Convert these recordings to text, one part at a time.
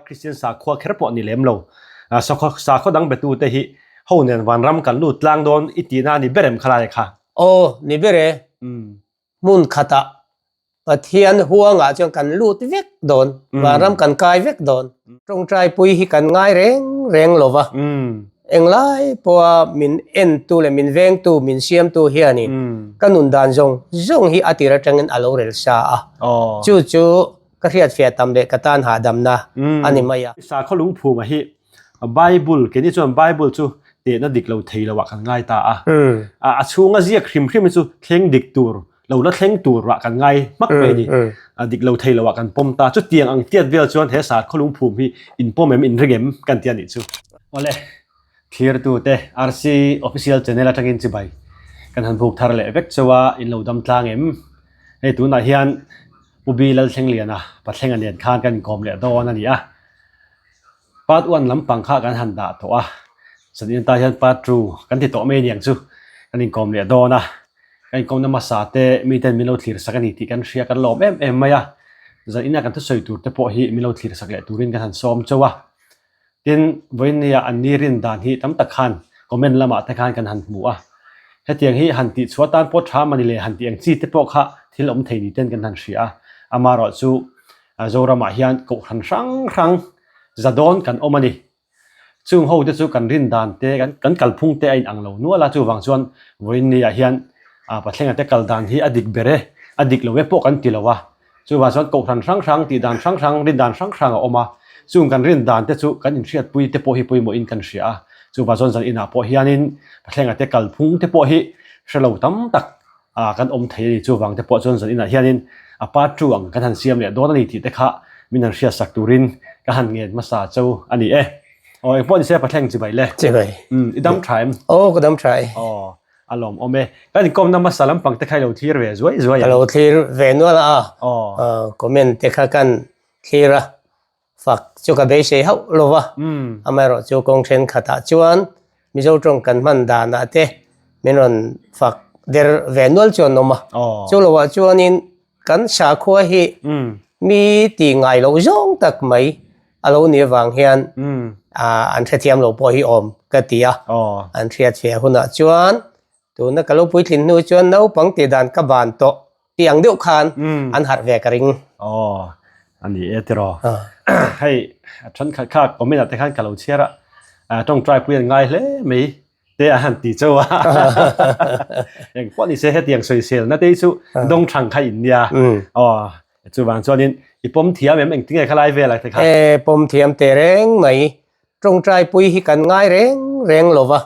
Kristian sakhua kher pawh ni lem lo. Sakhaw dang betute hi ho nen vanram kan lut tlang dawn i tihna a ni ber em khalai kha? Aw, ni ber e. Hmun khatah Pathian huangah chuan kan lut vek dawn, vanram kan kai vek dawn. Tawngtaipui hi kan ngai reng reng lo va, englai pawha min entu leh min vengtu, min siamtu hianin ka nun dan zawng zawng hi a tir atangin a lo rel sa a. Chu chu ka hriatfiah tam leh ka tan hahdamna a ni mai a. Sakhaw lungphuma hi Bible, keini chuan Bible chu tehna dik lo thei loah kan ngai ta a. A chhunga ziak hrim hrim hi chu thleng dik tur, lo la thleng turah kan ngai hmak mai a ni. A dik lo thei loah kan pawm ta. Chutiang ang tiat vel chuan he sakhaw lungphum hi in pawm em, in ring em kan ti a nih chu. Awle, thlirtute RC Official Channel atangin chibai kan han buk thar leh vek chauh a, in lo dam tlang em? Hei tunah hian Pu B Lalthlengliana Pathlenga nen khan kan inkawm leh dawn a ni a. Part one lampang kha kan han dah tawh a, zanin atan hian part two kan ti tawh mai aniang chu kan inkawm leh dawn a, kan inkawmna hmasa te miten min lo thlir sak a ni tih kan hria kan lawm em em mai a, zanin a kan thusawi tur te pawh hi min lo thlir sak leh turin kan han sawm chauh a, tin vawinia an ni rin dan hi tam tak khan comment lamah te khan kan han hmu a, hetiang hi han tih chhuah tan pawh tha mani le han tih ang chi te pawh kha thil awm thei ni ten kan han hria a, amaherawhchu Zoramah hian kohhran hrang hrang za dawn kan awm a ni. Chung ho te chu kan rin dan te, kan kalphung te a inang lo nual a, chuvang chuan vawiin ni ah hian Pathlenga te kal dan hi a dik ber e, a dik lo e pawh kan ti lo a. Chuvang chuan kohhran hrang hrang, tih dan hrang hrang, rin dan hrang hrang a awm a, chung kan rin dan te chu kan inhriatpui te pawh hi pawimawhin kan hria a. Chuvang chuan zan inah pawh hianin Pathlenga te kalphung te pawh hi hre lo tam tak ah kan awm thei a ni. Chuvang te pawh chuan zan inah hianin a part two ang kan han siam leh dawn a ni tih te kha min han hriatsak turin ka han ngen hmasa cho a ni e. Aw engpawh ni se Pathleng chibai le. Chibai. Umm i dam tha em? Aw ka dam tha e. Aw a lawm awm e. Kan inkawmna hmasa lampang te kha i lo thlir ve zuai zuai ang. Ka lo thlir ve nual a. Aw. Comment te kha kan thlir a. Fak chu ka beisei hauh lo va, amaherawh chu kawng thenkhatah chuan Mizo tawng kan hman danah te min rawn fak der ve nual chu an awm a. Chu lovah chuanin kan sakhua hi mi tih ngai loh zawng tak mai a lo nih avang hian an hrethiam lo pawh hi awm ka ti a. An hriatfiah hunah chuan tuna ka lo puitlin hnu chuan naupang tih dan ka ban tawh. Ti ang deuh khan an harh ve ka ring. Aw, a ni e tiraw. Hei, a thenkhat kha comment ah te khan ka lo chhiar a, tawngtai pui an ngai hle mai te a han ti chauh a. Eng pawh ni se hetiang sawiselna te hi chu dawng thang kha in nia. Aw, chuvang chuanin i pawm thiam em engtinge khalai vel ah te kha? E, pawm thiam teh reng mai. Tawngtai pui hi kan ngai reng reng lo va,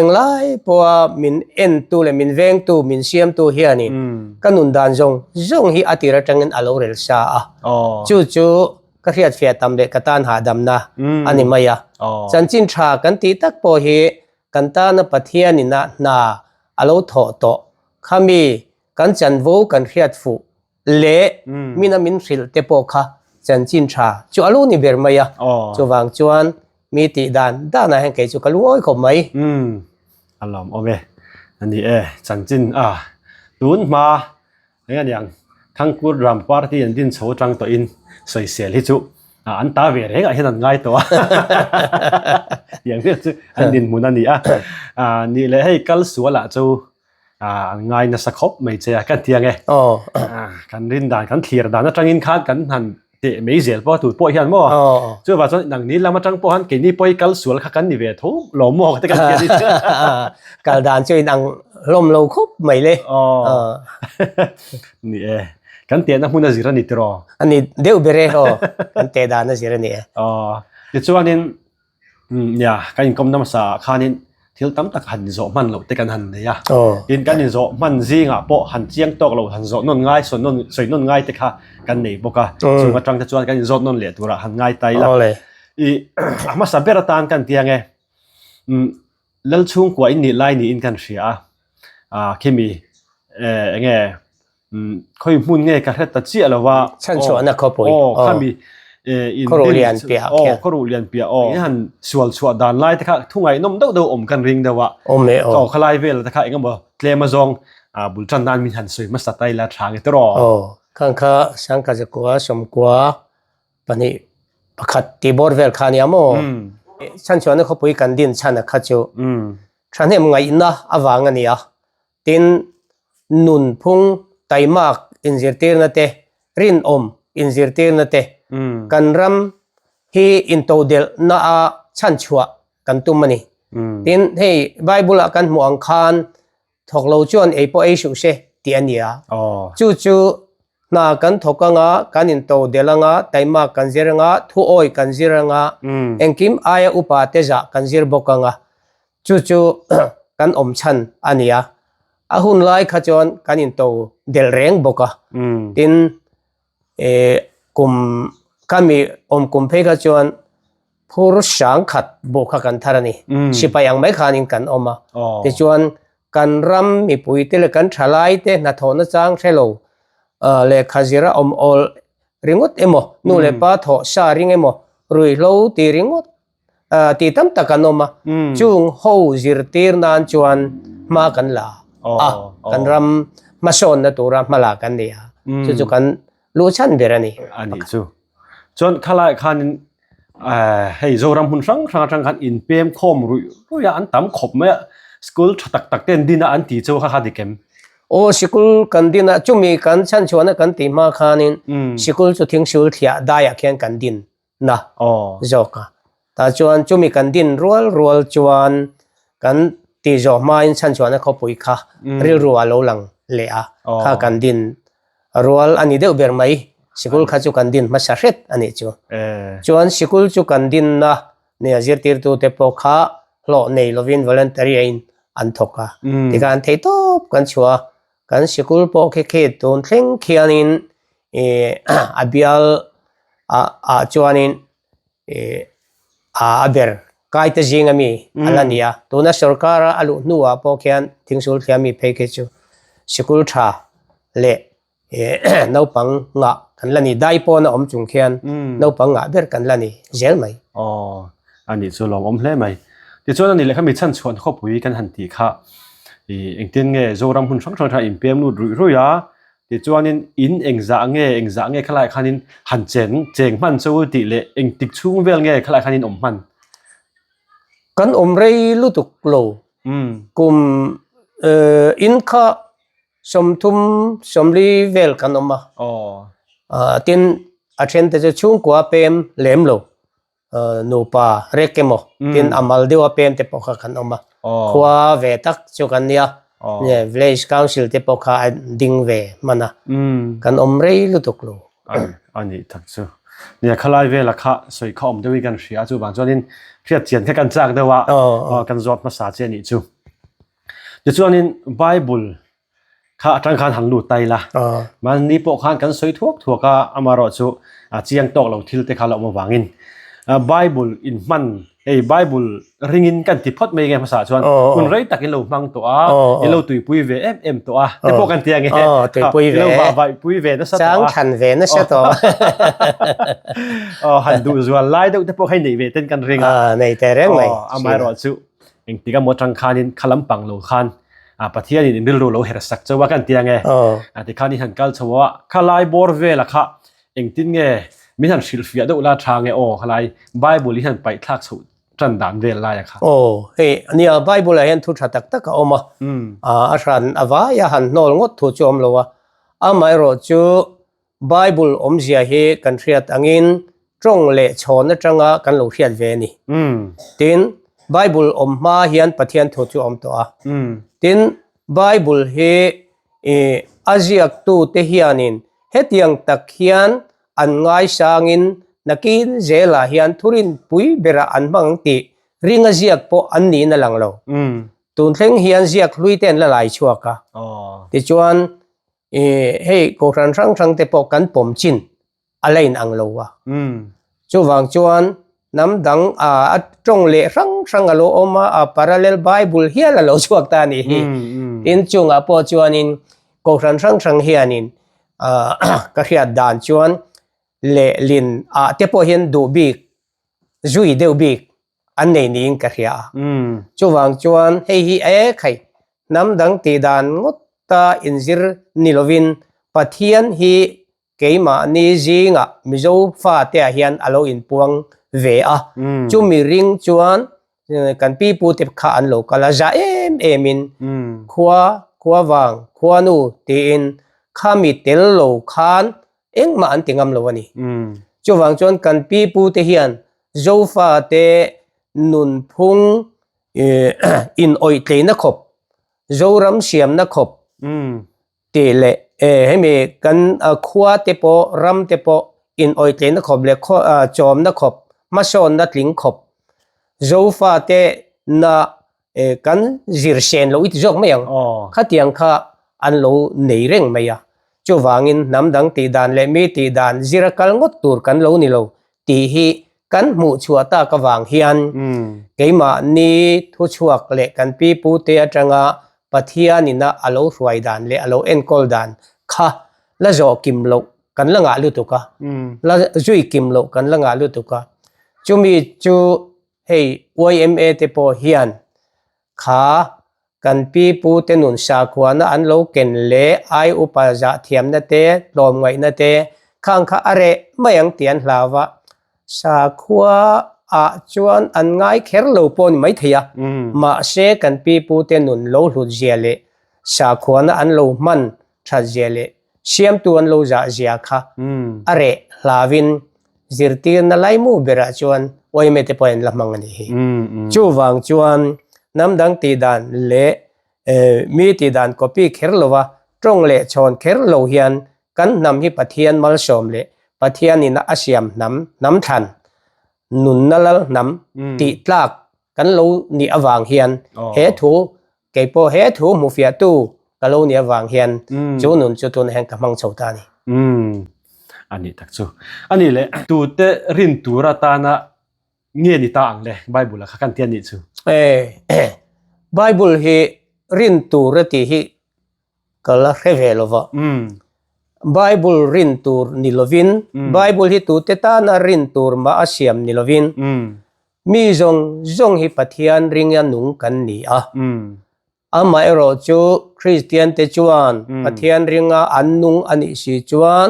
englai pawha min entu leh min vengtu, min siamtu hianin ka nun dan zawng zawng hi a tir atangin a lo rel sa a. Chu chu ka hriatfiah tam leh ka tan hahdamna a ni mai a. Chanchin tha kan tih tak pawh hi kan tana Pathianin a hna a lo thawh tawh khami kan chanvo kan hriat fuh leh mina min hrilh te pawh kha chanchin tha chu a lo ni ber mai a, chuvang chuan mi tih dan danah hian kei chu ka lungawi khawp mai. Umm a lawm awm e, a ni e, chanchin a tun hma eng a niang Thangkur ram party an din chho atang tawhin sawisel hi chu an ta ve reng ah hian an ngai tawh a, tiang vel chu an dinhmun a ni a, nih leh hei kal sual ah chu an ngai nasa khawp mai che a, ka ti ang e. Kan rin dan, kan thlir dan atangin khan kan han teh mai zel pawh a tur pawh hian maw? Chuvang chuan nangni lam atang pawh khan keini pawh hi kal sual kha kan ni ve tho lo maw ka ti kan ti a ni. Kal dan chu inang hlawm lo khawp mai le. Ni e, kan tehna hmun a zir a ni tiraw? A ni deuh ber e aw, kan teh dan a zir a ni e. Tichuanin Nia, kan inkawmna hmasa ah khanin thil tam tak han zawh hman loh te kan han nei a. Tin, kan inzawh hman zingah pawh han chiang tawk lo, han zawh nawn ngai, sawi nawn sawi nawn ngai te kha kan nei bawk a. Chung atang te chuan kan inzawt nawn leh turah han ngai ta ila. I a hmasa ber atan kan ti ang e, Lal chhungkua in nih lai niin kan hria a, khimi eng nge Khawi hmun nge ka hre ta chiah lo va. Chhan chhuahna khawpui. Aw, khami in Khaw ruh lian piah khian. Aw, khaw ruh lian piah aw. In han sual chhuah dan lai te kha thu ngaihnawm deuh deuh awm kan ring deuh a. Awm e aw. Aw, khalai vel te kha eng emaw tlem azawng bul tan nan min han sawi hmasa ta ila tha nge tiraw. Aw, khang kha Sangkazakua, Sawmkua, pahnih. Pakhat tih bawr vel kha ania maw? Chhanchhuahna khawpui kan din chhan a kha chu thahnem ngaihna avang a ni a. Tin, nunphung taimak inzirtirna te, rinawm inzirtirna te, kan ram hi intodelhna a chhanchhuah kan tum a ni. Tin, hei Bible-ah kan hmuh ang khan thawk lo chuan ei pawh ei suh se tih a ni a. Chu chu hna kan thawk anga, kan into del anga, taimak kan zir anga, thuawi kan zir anga, engkim aia upa te zah kan zir bawk anga, chu chu kan awm chhan a ni a. A hun lai kha chuan kan into del reng bawk a. Tin, kum kami awm kum phei kha chuan phur hrang khat buh kha kan thar a ni. Sipai ang mai khanin kan awm a. Tichuan kan ram mipui te leh kan thalai te hnathawhna chang hre lo lehkha zira awm awl ringawt emaw nu leh pa thawh sa ring emaw ruihhlo ti ringawt tih tam tak an awm a. Chung ho zirtir nan chuan hma kan la a, kan ram hmasawnna tura hma la kan ni a. Chu chu kan luh chhan ber a ni. A nih chu. Chuan khalai khanin hei Zoram hmun hrang hrang atang khan inpem khawm ruih ruih a an tam khawp mai a, school tha tak tak te an din a an tih chu kha kha dik em? Aw sikul kan din a, chumi kan chhanchhuahna kan tih hma khanin sikul chu thingsul thliah daiah khian kan din na zawk a. Tah chuan chumi kan din rual rual chuan kan tih zawh hmain chhanchhuahna khawpui kha rilru a lo lang leh a, kha kan din rual a ni deuh ber mai. Sikul kha chu kan din hmasa hret a nih chu. Chuan sikul chu kan dinna nia zirtirtute pawh kha hlawh nei lovin voluntary a in an thawk a. Tikhan theihtawp kan chhuah a, Kan sikul pawh khi khi tun thleng khianin ih a bial ah ah chuanin ih a a ber kaite zinga mi a la ni a. Tuna sorkara a luh hnuah pawh khian thingsul thliah mi phei khi chu sikul tha leh ih naupang ngah kan la ni. Dai pawna awm chung khian naupang ngah ber kan la ni zel mai. Aw, a nih chu lawmawm hle mai. Tichuan a ni leh kha mi chhanchhuahna khawpui kan han tih kha ih engtin nge Zoram hmun hrang hrang kha inpem lut ruih ruih a, tichuanin in engzah nge engzah nge khalaiah khanin han cheng cheng hman chu tih leh engtik chhung vel nge khalaiah khanin awm hman? Kan awm rei lutuk lo. Kum in kha 30 40 vel kan awm a. Tin a thente chu chhungkua pem lem lo. Nupa rek emaw tin a mal deuha pem te pawh kha kan awm a, khua ve tak chu kan nia, village council te pawh kha a ding ve hman a, kan awm rei lutuk lo. A nih tak chu. Nia khalai vela kha sawi kha awm deuhin kan hria a, chuvang chuanin hriat chian kha kan chak deuh a, kan zawt hmasa che a nih chu. Tichuanin Bible Kha atang khan han lut ta ila. Mahni pawh khan kan sawi thuak thuak a, amaherawhchu a chiang tawk lo thil te kha la awm avangin Bible in hman hei Bible ringin kan ti phawt mai nge hmasa chuan hun rei tak in lo hmang tawh a, in lo tuipui ve em em tawh a, te pawh kan ti ange tuipui ve, in lo vahvaihpui ve nasa tawh a, chang than ve nasa tawh a, han duh zual lai deuh te pawh hei nei ve ten kan ring a, nei teh reng mai, amaherawhchu Engtik emaw atang khanin kha lampang lo khan Pathianin in rilru lo her sak chauh a kan ti ange. Tikhan in han kal chho a, khalai bawr vela kha engtin nge min han hrilhfiah deuh la tha nge aw khalai Bible in han paih thlak chhoh tan dan vel lai a kha. Aw hei ania Bible ah hian thu tha tak tak a awm a, a hran a vai a han hnawl ngawt thu chu a awm lo a, amaherawhchu Bible awmzia hi kan hriat angin tawng leh chhawn atanga kan lo hriat ve a ni. Tin, Bible awm hma hian Pathian thu chu a awm tawh a. Tin, Bible hi a ziaktute hianin hetiang tak hian an ngaisangin nakin zelah hian thurinpui berah an hmang ang tih ringa ziak pawh an niin a lang lo. Tun thleng hian ziak hlui te an la lai chhuak a. Tichuan, Hei kohhran hrang hrang te pawh kan pawm chin a la in ang lo a. Chuvang chuan hnam dang a tawng leh hrang hrang a lo awm a, a parallel bible hial a lo chhuak ta a nih hi. Tin chungah pawh chuanin kohhran hrang hrang hianin ka hriat dan chuan lehlin ah te pawh hian duh bik zui deuh bik an nei niin ka hria a. Chuvang chuan hei hi e khai hnam dang tih dan ngawta inzir ni lovin Pathian hi keimahni zingah Mizo fate ah hian a lo inpuang ve a, chumi ring chuan kan pi pu te kha an lo kal a, za em em in khua, khuavang, khuanu tiin khami tel lo khan engmah an ti ngam lo a ni. Chuvang chuan kan pi pu te hian Zofate nunphung in awih tleina khawp, Zoram siamna khawp tih leh hemi kan khua te pawh ram te pawh in awih tleina khawp leh chawmna khawp, hmasawnna tling khawp Zofate na kan zir sen loh i ti zawk mai ang. Khatiang kha an lo nei reng mai a. Chuvangin hnam dang tih dan leh mi tih dan zira kal ngawt tur kan lo ni lo tih hi kan hmuh chhuah tak avang hian keimahni thuchhuak leh kan pi pute atanga Pathianina a lo hruai dan leh a lo enkawl dan kha la zawh kim loh kan la ngah lutuk a, la zui kim loh kan la ngah lutuk a. Chumi chu hei yma te pawh hian kha Kan pi pu te nun sakhuana an lo ken leh ai upa zah thiamna te, tlawmngaihna te khang kha a reh mai ang tih an hlau a. Sakhua ah chuan an ngai kher lo pawh ni maithei a, mahse kan pi pu te nun lo hlut zia leh sakhuana an lo hman that zia leh siamtu an lo zah zia kha a reh hlauin zirtirna laimu berah chuan yma te pawh an la hmang a nih hi. Chuvang chuan hnam dang tih dan leh mi tih dan copy kher lova tawng leh chhawn kher lo hian kan hnam hi Pathian malsawm leh Pathianin a siam hnam hnam thlan nunna lal hnam tih tlak kan lo nih avang hian he thu Kei pawh he thu hmu fiahtu ka lo nih avang hian chu nun chu tunah hian ka hmang chho ta a ni. Umm, a nih tak chu. A nih leh, tute rin tur atana nge ni ta ang le Bible-a kha kan ti a nih chu? E, Bible hi rin tur a tih hi ka la hre ve lo va. Bible rin tur ni lovin, Bible hi tute tana rin tur mah a siam ni lovin, Mi zawng zawng hi Pathian ringa nung kan ni a. Amaherawh chu Kristiante chuan Pathian ringa an nung a nih si chuan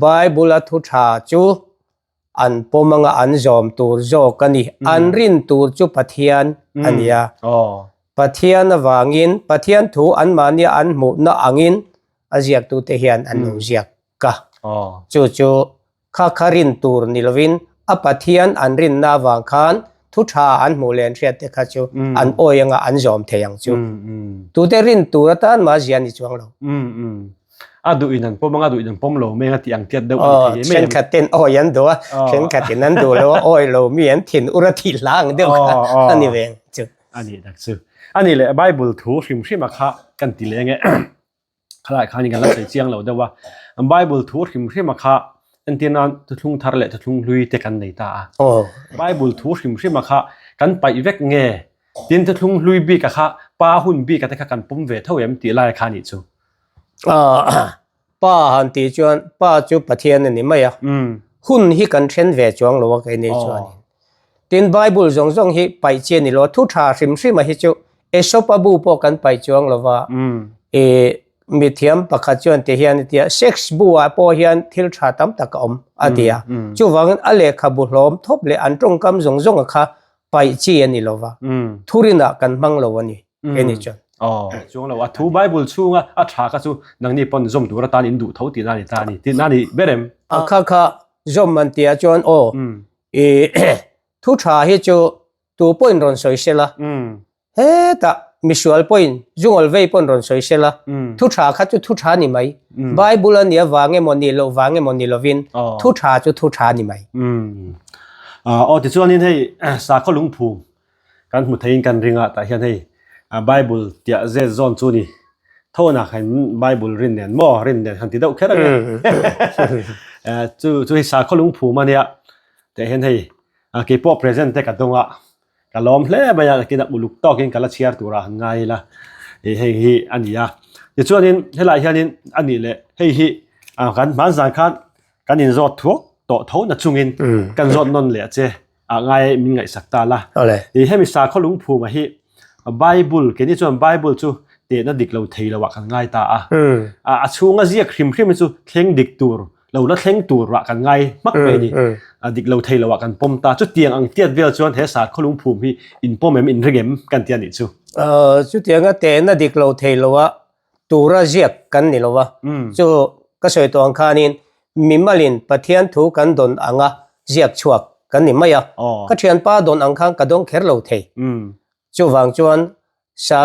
Bible-a thu tha chu an pawm anga an zawm tur zawk a ni. An rin tur chu Pathian a ni a. Pathian avangin Pathian thu anmahnia an hmuhna angin a ziaktute hian an lo ziak ka. Chu chu Kha kha rin tur ni lovin a Pathian an rinna avang khan thu tha an hmuh leh an hriat te kha chu an awi anga an zawm thei ang chu. Tute rin tur atan mah zia ni chuang lo. A duh in an pawm anga, a duh in an pawm lo mai anga tih ang tiat deuh a ni thei em em. Thenkhat ten awi an duh a, thenkhat in an duh lo a, awi lo mi an thin ur a thih hla ang deuh kha a ni ve ang chu. A nih tak chu. A nih leh Bible thu hrim hrim a kha kan ti leh ange. Khalai khanin kan la sawi chiang lo deuh a, Bible thu hrim hrim a kha entir nan thuthlung thar leh thuthlung hlui te kan nei ta a. Bible thu hrim hrim a kha kan paih vek nge? Tin thuthlung hlui bik a kha pa hun bik a te kha kan pawm ve tho em tih lai kha nih chu. Pa han tih chuan pa chu Pathian a ni mai a, hun hi kan then ve chuang lo a keini chuanin. Tin Bible zawng zawng hi paih chi a ni lo a, thu tha hrim hrim a hi chu Aesop-a bu pawh kan paih chuang lo va, ih mithiam pakhat chuan ti hian a ti a, sex bu ah pawh hian thil tha tam tak a awm a ti a, chuvangin a lehkhabu hlawm thawp leh an tawngkam zawng zawng a kha paih chi a ni lo va, thurinah kan hmang lo a ni keini chuan. Aw, chuang lo a thu Bible chhunga a tha kha chu nangni pawn zawm tur atan in duh tho tihna a ni ta a ni, tihna a ni ber em? A kha kha zawm an tih ah chuan aw I thu tha hi chu tu pawhin rawn sawi sela, hetah misual pawhin zungawl vei pawhin rawn sawi sela, thu tha kha chu thu tha ni mai. Bible a nih avang emaw nih loh vang emaw ni lovin thu tha chu thu tha ni mai. Aw tichuanin hei sakhaw lungphum kan hmu theiin kan ring a, tah hian hei Bible tiah zet zawn chu ni tho nak hian Bible rin nen maw rin nen han ti deuh kher a nia chu chu hei sakhaw lungphum a nia tah hian hei keipawh present te ka dawng a ka lawm hle mai a nakin a uluk tawkin ka la chhiar turah han ngai ila ih hei hi a ni a tichuanin helaiah hianin a nih leh hei hi kan hmanzan khan kan inzawt thuak tawh tho na chungin kan zawt nawn leh che. Ah ngai min ngaihsak ta la. I hemi sakhaw lungphuma hi Bible keini chuan Bible chu tehna dik lo thei loah kan ngai ta a. A chhunga ziak hrim hrim hi chu thleng dik tur, lo la thleng turah kan ngai hmak mai a ni. A dik lo thei loah kan pawm ta. Chutiang ang tiat vel chuan he sarkhaw lungphum hi in pawm em, in ring em kan ti a nih chu. Chutianga tehna dik lo thei loah tura ziak kan ni lo va, chu ka sawi tawh ang khanin mimalin Pathian thu kan dawn anga ziak chhuak kan ni mai a. Ka thianpa dawn ang khan ka dawng kher lo thei. Chuvang chuan sa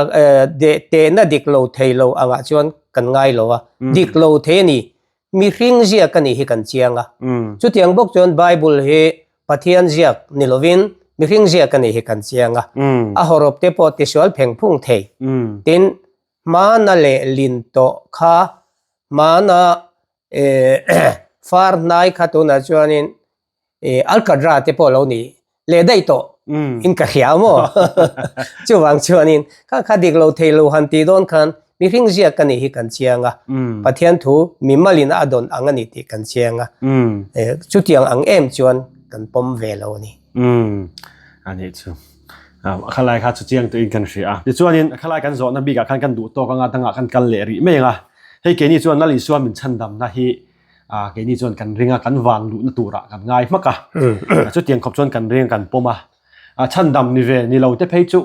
tehna dik lo thei lo angah chuan kan ngai lo a, dik lo thei a ni, mihring ziak a nih hi kan chiang a. Chutiang bawk chuan Bible hi Pathian ziak ni lovin mihring ziak a nih hi kan chiang a, a hawrawp te pawh tisual pheng phung thei. Tin, hmana leh lin tawh kha hmana far hnai kha tunah chuanin Alcatraz te pawh lo ni leh daih tawh in ka hria maw? Chuvang chuanin kha kha dik lo thei lo han tih dawn khan mihring ziak ka nih hi kan chiang a, Pathian thu mimalin a dawn ang a ni tih kan chiang a, chutiang ang em chuan kan pawm ve lo a ni. A nih chu. A khalai kha chu chiang tuin kan hria a. Tichuanin a khalai kan zawhna bikah khan kan duh tawk anga dangah kan kal leh rih mai ang a. Hei keini chuan Lal Isua min chhandamna hi keini chuan kan ring a, kan vang luhna turah kan ngai hmak a. Chutiang khawp chuan kan ring a, kan pawm a. Chhandam ni ve ni lo te phei chu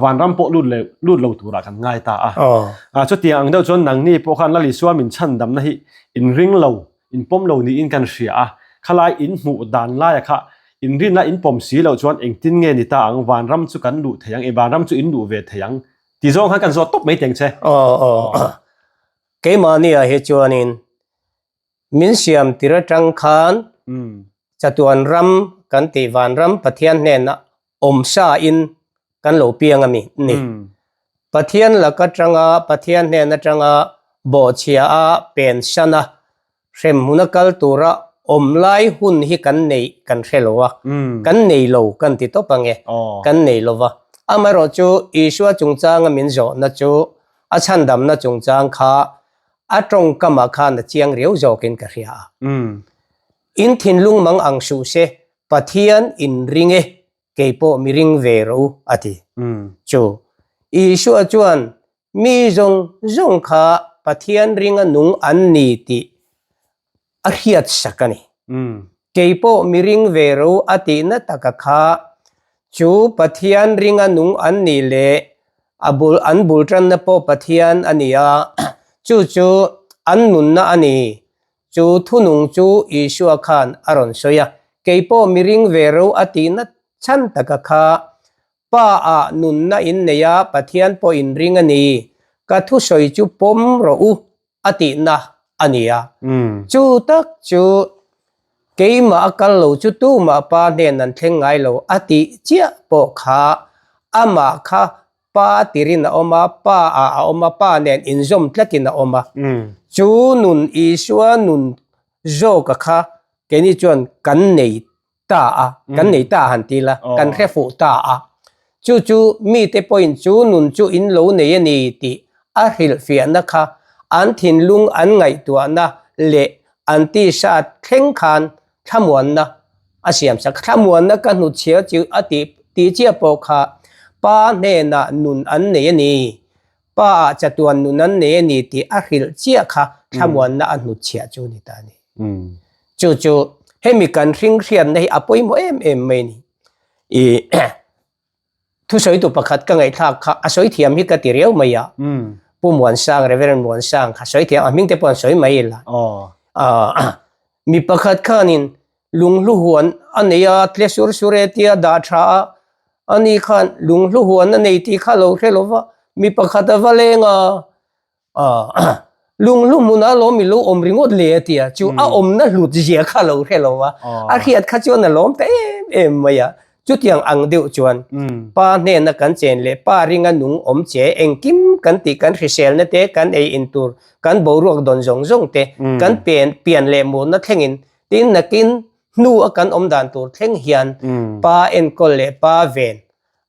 vanram pawh lut leh lut lo turah kan ngai ta a. Chutiang ang deuh chuan nangni pawh khan Lal Isua min chhandamna hi in ring lo, in pawm lo niin kan hria a. Khalai in hmuh dan laia kha in rinna in pawm si loh chuan engtin nge ni ta ang, vanram chu kan luh thei ang, vanram chu in luh ve thei ang ti zawng khan kan zawt tawp mai teng che. Aw aw. Keimahniah hi chuanin min siam tir atang khan chatuan ram kan tih vanram Pathian hnenah awm sa in kan lo piang a mi ni. Pathian lak atanga Pathian hnen atanga bawhchhia a pen san a hremhmun a kal tura awm lai hun hi kan neih kan hre lo a, kan nei lo kan ti tawp ange, kan nei lo va. Amaherawhchu Isua chungchanga min zawhna chu A chhandamna chungchang kha a tawngkamah khan a chiang riau zawkin ka hria a. In thinlung mang ang suh se, Pathian in ring e, kei pawh mi ring ve rawh u, a ti. Chu Isua chuan mi zawng zawng kha Pathian ringa nung an ni tih a hriat sak a ni. Kei pawh mi ring ve ro a tihna taka kha chu Pathian ringa nung an nih leh a bul an bul tanna pawh Pathian a ni a, chu chu an nunna a ni. Chu thunung chu Isua khan a rawn sawi a, kei pawh mi ring ve ro a tihna chhan taka kha Pa ah nunna in nei a, Pathian pawh in ring a ni. Ka thusawi chu pawm rawh u. a tihna a ni a. Chu tak chu keimah a kal lo chu tumah pa hnen an thleng ngai lo a tih chiah pawh kha amah kha pa tirin a awm a, pa ah a awm a, pa nen inzawm tlatin a awm a. Chu nun Isua nun zawka kha keini chuan kan nei ta a, kan nei ta han ti la, kan hre fuh ta a. Chu chu mite pawhin chu nun chu in lo nei a ni tih a hrilhfiahna kha an thinlung an ngaihtuahna leh an tisa thleng khan thlamuanna a siam sak. Thlamuanna ka hnutchhiar chu a tih tih chiah pawh kha pa hnenah nun an nei a ni, pa ah chatuan nun an nei a ni tih a hrilh chiah kha thlamuanna a hnutchhiah chu a ni ta a ni. Chu chu hemi kan hring hriatna hi a pawimawh em em mai a ni. I thusawitu pakhat ka ngaihthlak kha a sawi thiam hi ka ti riau mai a. Pu Muansang, Reverend Muansang kha sawi thiam a hming te pawh an sawi mai ila. Mi pakhat khanin lunghlu huan a nei a, tle sur sur e tia dah tha a, ani khan lunghlu huan a nei tih kha lo hre lo va, mi pakhat a va leng a. Lunghlu hmun a lawm i lo awm ringawt le a ti a, chu a awmna hlut zia kha lo hre lo a, a hriat kha chuan a lawm ta em em mai a. Chutiang ang deuh chuan pa hnena kan chen leh pa ringa nung awm che engkim kan tih kan hriselna te, kan ei in tur, kan boruak dawn zawng zawng te, kan pen pian leh murna thlengin tin nakin hnu a kan awm dan tur thleng hian pa enkawl leh pa ven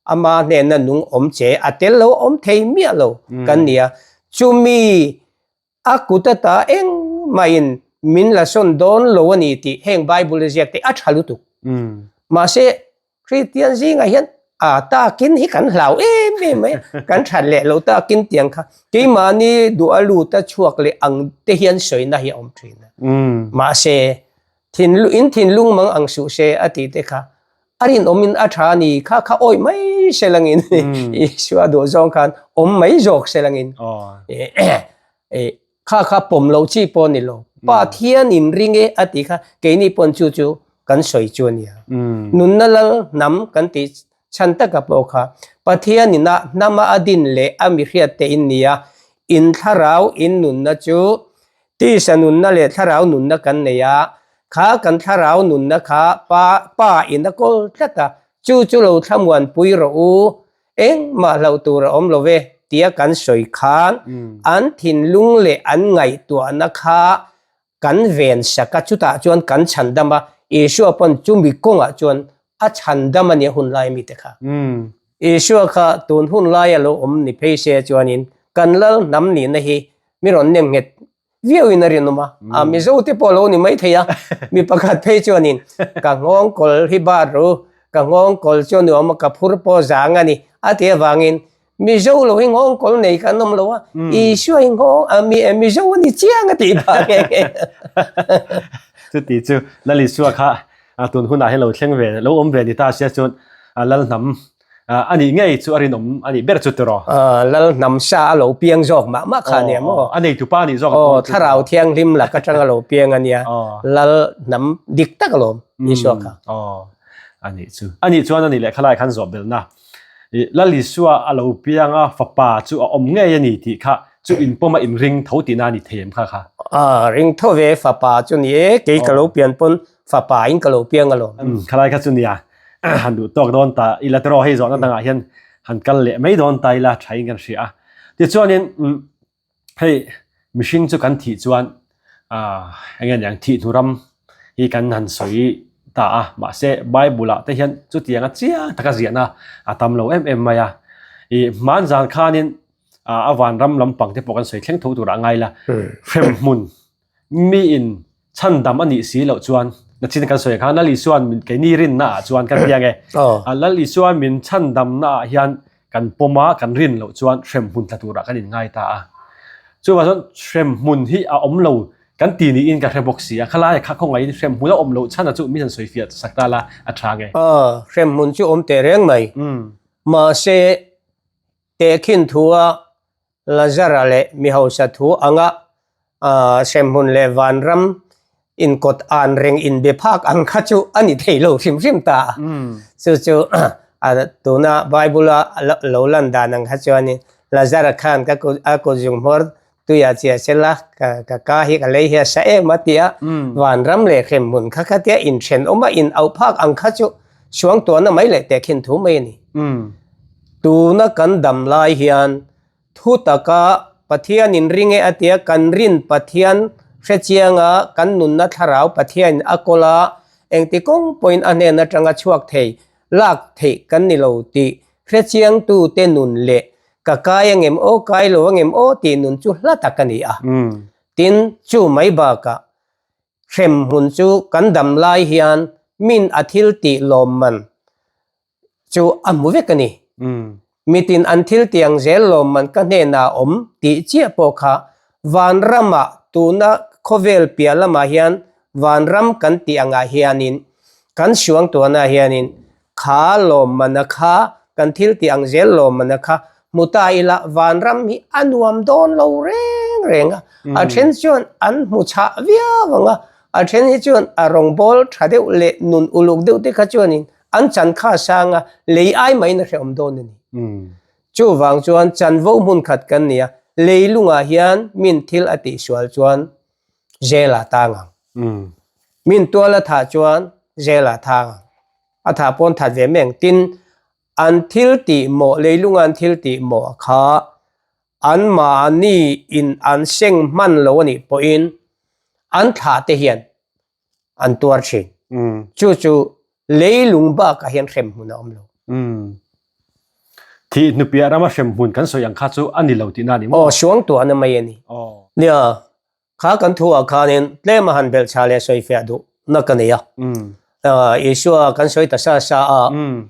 Ama hnena nung awm che a tel lo awm thei miah lo kan ni a, chumi a kut ata engmahin min la sawn dawn lo a ni tih heng Bible a ziak te a tha lutuk. Mahse, Kristian zingah hian. A takin hi kan hlau em em mai a, kan that leh lo takin tiang kha keimahni duh a lut a chhuak leh ang te hian sawina hi a awm thin a. Mahse, thinlung in thinlung mang ang suh se a tih te kha a rinawmin a tha a ni kha kha awih mai se langin Isua duh zawng khan awm mai zawk se langin Kha kha pawm lo chi pawh a ni lo. Pathian in ring e a tih kha keini pawn chu chu kan sawi chu a nia. Nunna lal hnam kan tih chhan taka pawh kha Pathian ina hnama a din leh a mi hriat te in nia. In thlarau in nunna chu tisa nunna leh thlarau nunna kan nei a, kha kan thlarau nunna kha pa pa in a kawl tlat a, chu chu lo thlamuanpui rawh u Engmah hlauh tur a awm lo ve tia kan sawi khan an thinlung leh an ngaihtuahna kha kan ven sak a, chutah chuan kan chhandam a, Isua pawn chumi kawngah chuan a chhandam a nia hun lai mite kha. Isua kha tun hun laia lo awm ni phei se chuanin kan lal hnam nihna hi mi rawn nem nghet viau in a rinawm a, a Mizo te pawh lo ni mai thei a, mi pakhat phei chuanin ka nghawng kawl hi bar ru, ka nghawng kawl chu a nuam a, ka phur pawh zang a ni a ti avangin Mizo lo hi nghawng kawl nei kan awm lo a, Isua hi nghawng a mi Mizo a ni chiang a tih phah nghe nghe. Chuti chu Lal Isua kha tun hunah hian lo thleng ve, lo awm ve ni ta sia chuan Lal hnam A nih ngei chu a rinawm a nih ber chu tiraw? Lal hnam sa a lo piang zawk mah mah kha nia maw? A neitu pa nih zawk a pawn. Thlarau thianghlim lak atang a lo piang a nia. Lal hnam dik tak alawm Isua kha. A nih chu. A nih chuan a nih leh khalai khan zawh belhna. Lal Isua a lo piang a fapa chu a awm ngei a ni tih kha chu inpawm a inring tho tihna a ni thei em kha kha? Ring tho ve fapa chu ni e, kei ka lo pian pawn fapa in ka lo piang alawm. Khalai kha chu nia. han duh tawk dawn ta ila tiraw hei zawhna dangah hian han kal leh mai dawn ta ila tha in kan hria a tichuanin hei mihring chu kan thih chuan eng nge niang thih hnu ram hi kan han sawi ta a mahse bible ah te hian chutianga chiang taka ziahna a tam lo em em mai a ih hmanzan khanin a vanram lampang te pawh kan sawi thleng tho turah a ngai la hremhmun Miin chhandam a nih si loh chuan nachin kan sawi khan Lal Isuan min keini rinna ah chuan kan piang e. Lal Isuan min chhandamna ah hian kan pawm a, kan rin loh chuan hremhmun tla turah kan inngai ta a. Chuvang chuan hremhmun hi a awm lo kan ti niin ka hre bawk si a, khalai kha khawngaihin hremhmun a awm loh chhan a chu min han sawi fiah sak ta la a tha nge. Hremhmun chu awm teh reng mai. Mahse tehkhin thua Lazara leh mi hausa thu anga hremhmun leh vanram inkawt an reng inbe phak ang kha chu a ni thei lo hrim hrim ta a. Chu chu tuna Bible-a lo lan dan ang kha chuanin Lazara khan ka kut a kut zung hmawr tuiah chiah sela ka ka hi ka lei hi a sa em a ti a, vanram leh hremhmun kha khatia inthenawma in auh phak ang kha chu Suangtuahna mai leh tehkhin thu mai a ni. Tuna kan dam lai hian thu taka Pathian in ring e a tia kan rin Pathian hrechianga kan nunna thlarau Pathianin a kawl a, engti kawng pawhin a hnen atanga chhuak thei lak theih kan ni lo tih hrechiangtute nun leh ka kai angem aw kai lo angem aw tih nun chu hla tak a ni a. Tin, chu mai bakah Hremhmun chu kan dam lai hian min a thil tih lawmman chu a hmu vek a ni. Mitin an thil tiang zel lawmman ka hnenah a awm tih chiah pawh kha vanramah tuna khawvel piah lamah hian vanram kan tih angah hianin kan suangtuahnaah hianin Kha lawmmana kha, kan thil tih ang zel lawmmana kha hmu ta ila vanram hi a nuam dawn lo reng reng a. A then chuan an hmu chhah viau ang a, a then hi chuan a rawngbâwl tha deuh leh nun uluk deuh te kha chuanin an chan kha a sang a, lei ai maiin a hrehawm dawn a ni. Chuvang chuan chanvo hmun khat kan ni a, leilungah hian min thil a tihsual chuan zel a tang ang. Min tual a thah chuan zel a tang ang. A thah pawn that ve mai ang. Tin, an thil tih mawh, leilunga an thil tih mawh kha anmahni in an seng hman lo a nih pawhin an thlah te hian an tuar thin. Chu chu leilung bakah hian hremhmun a awm lo. Thih hnupiah rama hremhmun kan sawi ang kha chu a ni lo tihna a ni maw? Aw, suangtuahna mai a ni. Nia, Kha kan thu ah khanin tlem a han belhchha leh sawifiah duh na ka nei a. Isua kan sawi ta sa sa a,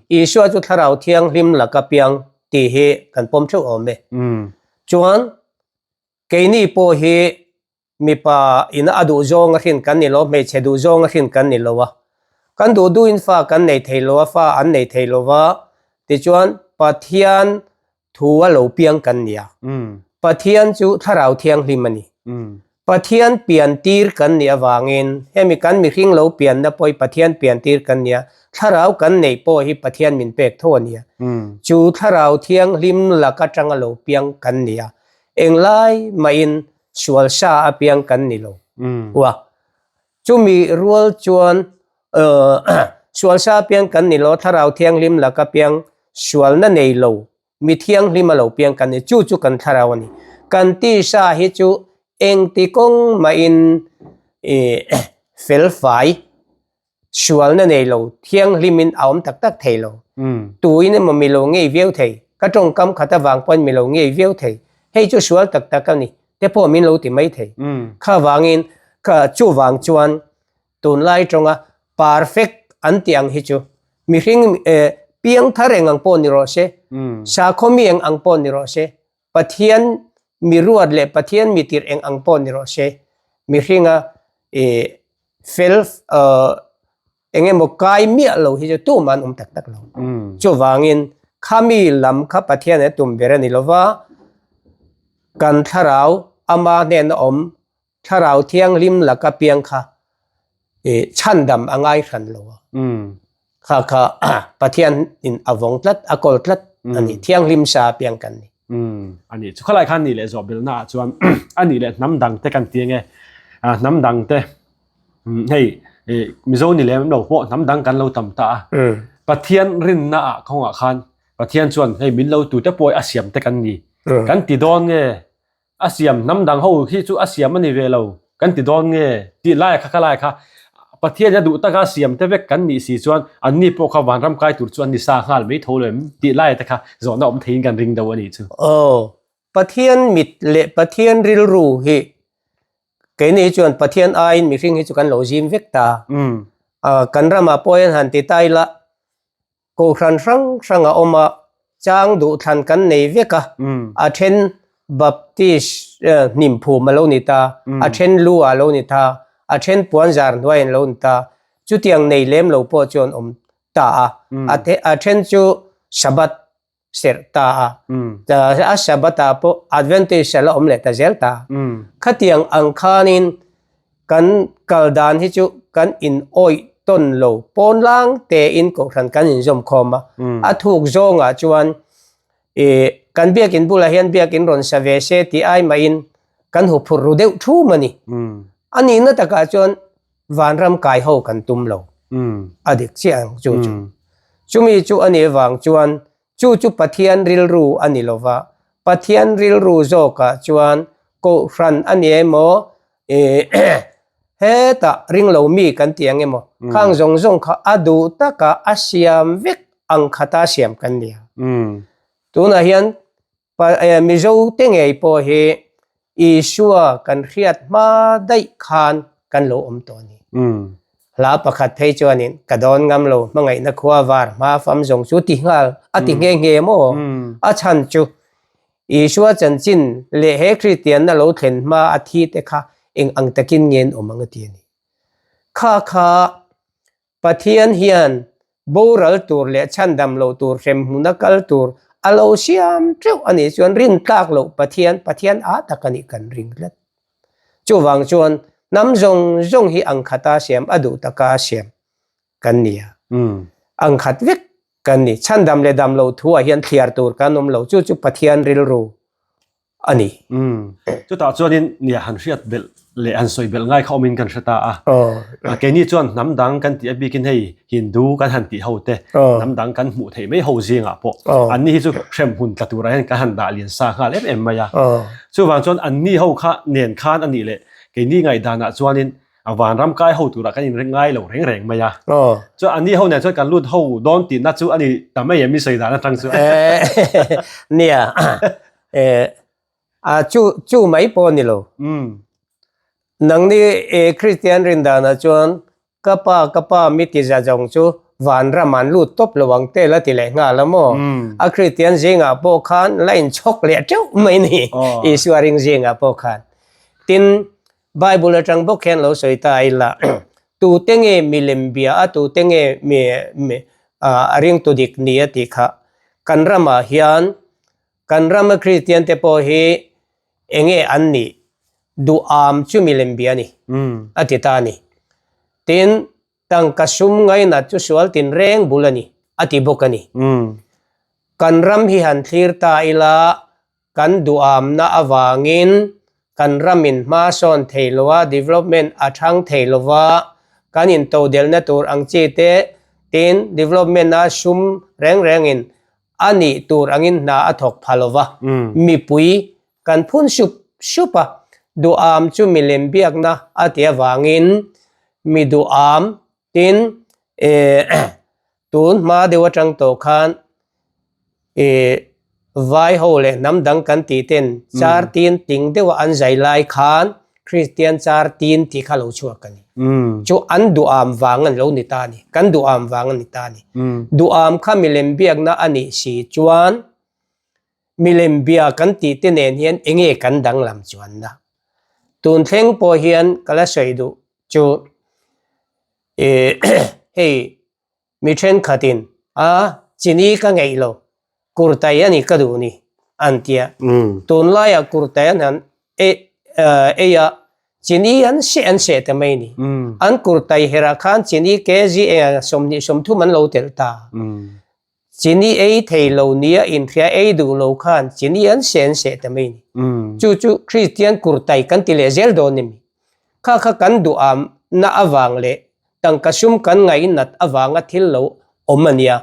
Isua chu Thlarau Thianghlim laka piang tih hi kan pawm theuh awm e. Chuan keini pawh hi mipa in a duh zawng a hrin kan ni lo, hmeichhe duh zawng a hrin kan ni lo a. Kan duh duhin fa kan nei thei lo a, fa an nei thei lo va, tichuan Pathian thu a lo piang kan ni a. Pathian chu Thlarau Thianghlim a ni. Pathian pian tir kan nih avangin hemi kan mihring lo pianna pawh hi Pathian pian tir kan ni a, Thlarau kan neih pawh hi Pathian min pek tho a ni a. Chu Thlarau Thianghlim lak atanga lo piang kan ni a, englai mahin sual sa a piang kan ni lo. Ua. Chumi rual chuan sual sa a piang kan ni lo, Thlarau Thianghlim laka piang sualna nei lo, mi thianghlim a lo piang kan ni. Chu chu kan thlarau a ni. Kan tisa hi chu engti kawng mahin felfai Sualna nei lo, thianghlimin a awm tak tak thei lo. Tuin emaw mi lo ngei viau thei, ka tawngkam khat avang pawn mi lo ngei viau thei, hei chu sual tak tak a ni, te pawh min lo ti mai thei. Kha vangin, kha chuvang chuan tunlai tawnga perfect an tih ang hi chu mihring piang thar eng ang pawh ni rawh se, sakhaw mi eng ang pawh ni rawh se, Pathian mi ruat leh Pathian mi tirh eng ang pawh ni rawh se, mihringa fel eng emaw kai miah lo hi chu tumah an awm tak tak lo. Chuvangin khami lam kha Pathian a tum ber a ni lova, kan thlarau ama hnena awm Thlarau Thianghlim laka piang kha chhandam a ngai hran lo a. Kha kha Pathian in a vawng tlat, a kawl tlat a ni. Thianghlim sa piang kan ni. A ni. Chu khalai khan nih leh zawh belhna ah chuan a nih leh hnam dang te kan ti ange. Hnam dang te hei Mizo ni lem lo pawh hnam dang kan lo tam ta a. Pathian rinna ah kawngah khan Pathian chuan hei min lo tute pawh a siam te kan ni. Kan ti dawn nge A siam hnam dang ho khi chu a siam a ni ve lo kan ti dawn nge tih lai kha kha lai kha Pathian a duh taka siam te vek kan nih si chuan anni pawh kha vanram kai tur chu an ni sa nghal mai tho lo em tih lai te kha zawhna awm theiin kan ring deuh a nih chu. Aw, Pathian mit leh Pathian rilru hi keini hi chuan Pathian aiin mihring hi chu kan lo zim vek ta. Kan ramah pawh hian han ti ta ila Kohhran hrang hrang a awm a, chang duhthlan kan nei vek a, a then Baptist hnimphum a lo ni ta, a then lu ah a lo ni ta, a then puanzar hnuai an lo ni ta, chutiang nei lem lo pawh chu an awm ta a, a then chu Sabbath serh ta a, a Sabbath ah pawh Adventist a la awm leh ta zel ta. Khatiang ang khanin Kan kal dan hi chu kan in awih tawn lo pawn lang tein kohhran kan inzawm khawm a, a thuk zawngah chuan ih kan biakin bulah hian biakin rawn sa ve se tih ai mahin kan hu phurh ru deuh thum a ni. A nihna takah chuan vanram kai ho kan tum lo a dik chiah ang chu chu. Chumi chu a nih avang chuan Chu chu Pathian rilru a ni lo va, Pathian rilru zawkah chuan Kohhran a ni emaw, hetah ringlo mi kan ti ang emaw, khang zawng zawng kha a duh taka a siam vek ang khata siam kan ni a. Tunah hian Mizo te ngei pawh hi Isua kan hriat hma daih khan kan lo awm tawh a ni. Hla pakhat phei chuanin ka dawn ngam lo hmangaihna khua var hma fam zawng chu ti nghal a ti nghe nghe maw? A chhan chu Isua chanchin leh he Kristianna lo thlen hma a thi te kha eng ang takin nge an awm ang a ti a ni. Kha kha Pathian hian boral tur leh chhandam loh tur, hremhmuna kal tur a lo siam teuh a nih chuan rintlak loh Pathian, Pathian a tak a nih kan ring tlat. Chuvang chuan hnam zawng zawng hi ang khata siam, a duh taka siam kan ni a. Ang khat vek kan ni. Chhandam leh dam loh thuah hian thliar tur kan awm lo. Chu chu Pathian rilru a ni. Chutah chuanin nia han hriat belh leh han sawi belh ngai kha awmin kan hre ta a. Keini chuan hnam dang kan tih a bikin hei Hindu kan han tih ho te, hnam dang kan hmuh theih mai ho zingah pawh anni hi chu hremhmun tla turah hian kan han dah lian sa nghal em em mai a. Chuvang chuan anni ho kha nen khan a nih leh keini ngaihdanah chuanin a vanram kai ho turah kan inring ngai lo reng reng mai a. Chuan anni ho nen chuan kan lut ho dawn tihna chu a ni ta mai em i sawi dan atang chuan. Nia, a chu chu mai pawh a ni lo. Nangni Kristian rin danah chuan. Ka pa, ka pa mi ti za zawng chu vanram an lut tawp lo ang te la ti leh nghal a maw? A Kristian zingah pawh khan la inchhawk leh teuh mai ni, Isua ring zingah pawh khan. Tin, Bible atang bawk hian lo sawi ta ila, tute nge milem bia a, tute nge mi a ringtu dik ni a tih kha kan ramah hian kan rama Kristian te pawh hi enge an nih duham chu milem bia a ni a ti ta a ni. Tin, tangka sum ngainat chu sual tinreng bul a ni a ti bawk a ni. Kan ram hi han thlir ta ila Kan duhamna avangin kan ramin hma sawn thei lo a, development a thang thei lo va, kan intodelhna tur ang chi te tin development a sum reng rengin a nih tur angin hna a thawk pha lo va, mipui kan phun sup sup a, duham chu milem biakna a ti avangin mi duham tin tun hma deuh atang tawh khan Ih, vai ho leh hnam dang kan tih ten char tin tling deuha an zai lai khan Kristian char tin tih kha lo chhuak a ni. Chu an duham vang an lo ni ta a ni. Kan duham vang a ni ta a ni. Duham kha milem biakna a nih si chuan milem bia kan tih te nen hian enge kan danglam chuanna. Tun thleng pawh hian ka la sawi duh chu ih hei Mi thenkhatin, A, chini ka ngeih lo, kurtai a ni ka duh ni, an ti a. Tunlaiah kurtai an han ei a, chini an seh an seh ta mai ni. An kurtai herah khan chini kg eng 20 30 an lo telh ta. Chini ei thei lo nia inhria ei duh lo khan chini an seh an seh ta mai ni. Chu chu Kristian kurtai kan ti leh zel dawn emi? Kha kha kan duhamna avang leh tangka sum kan ngaihnat avanga thil lo awm a nia.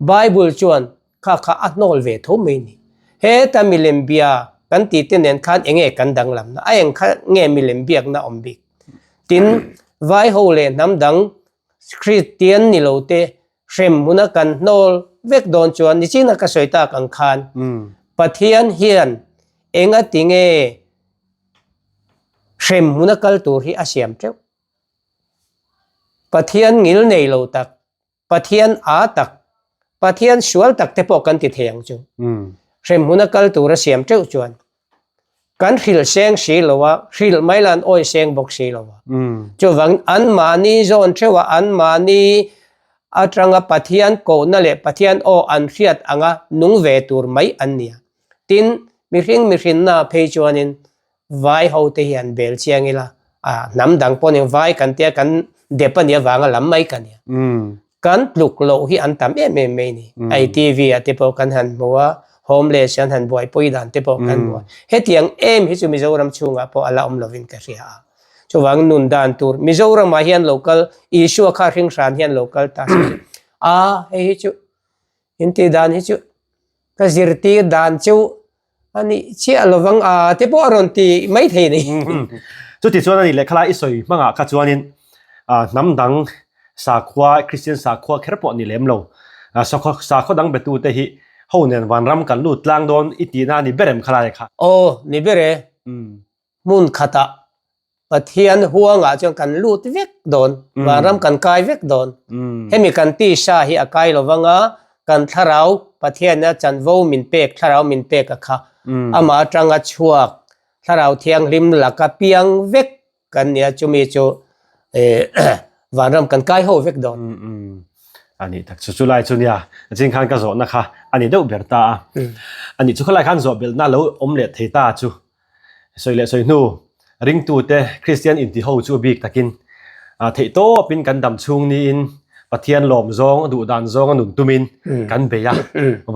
Bible chuan kha kha a hnawl ve tho mai ni. Heta milem bia kan tih te nen khan enge kan danglamna? A eng kha nge milem biakna awm bik? Tin, vai ho leh hnam dang Kristian ni lo te hrem hmuna kan hnawl vek dawn chuan nichina ka sawi tak ang khan Pathian hian enga tinge hrem hmuna kal tur hi a siam teuh? Pathian ngil nei lo tak, Pathian aa tak, Pathian sual tak te pawh kan ti thei ang chu. Hrem hmuna kal tura siam teuh chuan kan hrilh seng si lo a, hrilh mai la an awi seng bawk si lo a. Chuvang anmahni zawn theuh a, anmahni atanga Pathian kohna leh Pathian aw an hriat anga nung ve tur mai an nia. Tin, mihring mihrinna phei chuanin Vai ho te hi an bel chiang ila, a hnam dang pawh ning vai kan tia kan dep a nih avanga lam mai ka nia. Kan tluk loh hi an tam em em mai ni. Hei TV ah te pawh kan han hmu a, homeless an han buaipui dan te pawh kan hmu a. Hetiang em hi chu Mizoram chhungah pawh a la awm lovin ka hria a. Chuvang nun dan tur Mizoramah hian lo kal Isua kha hring hran hian lo kal ta se chu a hei hi chu intih dan hi chu ka zirtir dan chu A nih chiah lovang a te pawh a rawn ti mai thei a ni. Chuti chuan a nih leh khalai i sawi hmangah kha chuanin hnam dang sakhua, Kristian sakhua kher pawh ni lem lo, sakhaw dang betute hi ho nen vanram kan lut tlang dawn i tihna a ni ber em khalai kha? Aw, ni ber e. Hmun khatah Pathian huangah chuan kan lut vek dawn, vanram kan kai vek dawn. Hemi kan tisa hi a kai lo vang a, kan thlarau Pathiana chanvo min pek, thlarau min pek a kha. Amah atanga chhuak thlarau thianghlim laka piang vek kan nia, chumi chu vanram kan kai ho vek dawn. A nih tak chu, chulai chu nia, zing khan ka zawhna kha a ni deuh ber ta a. A nih chu khalai khan zawh belhna lo awm leh thei ta chu. Sawi leh sawi hnu, ringtute Kristian intiho chu bik takin theih tawpin kan dam chhung niin Pathian lawm zawng, duh dan zawng a nun tumin kan bei a,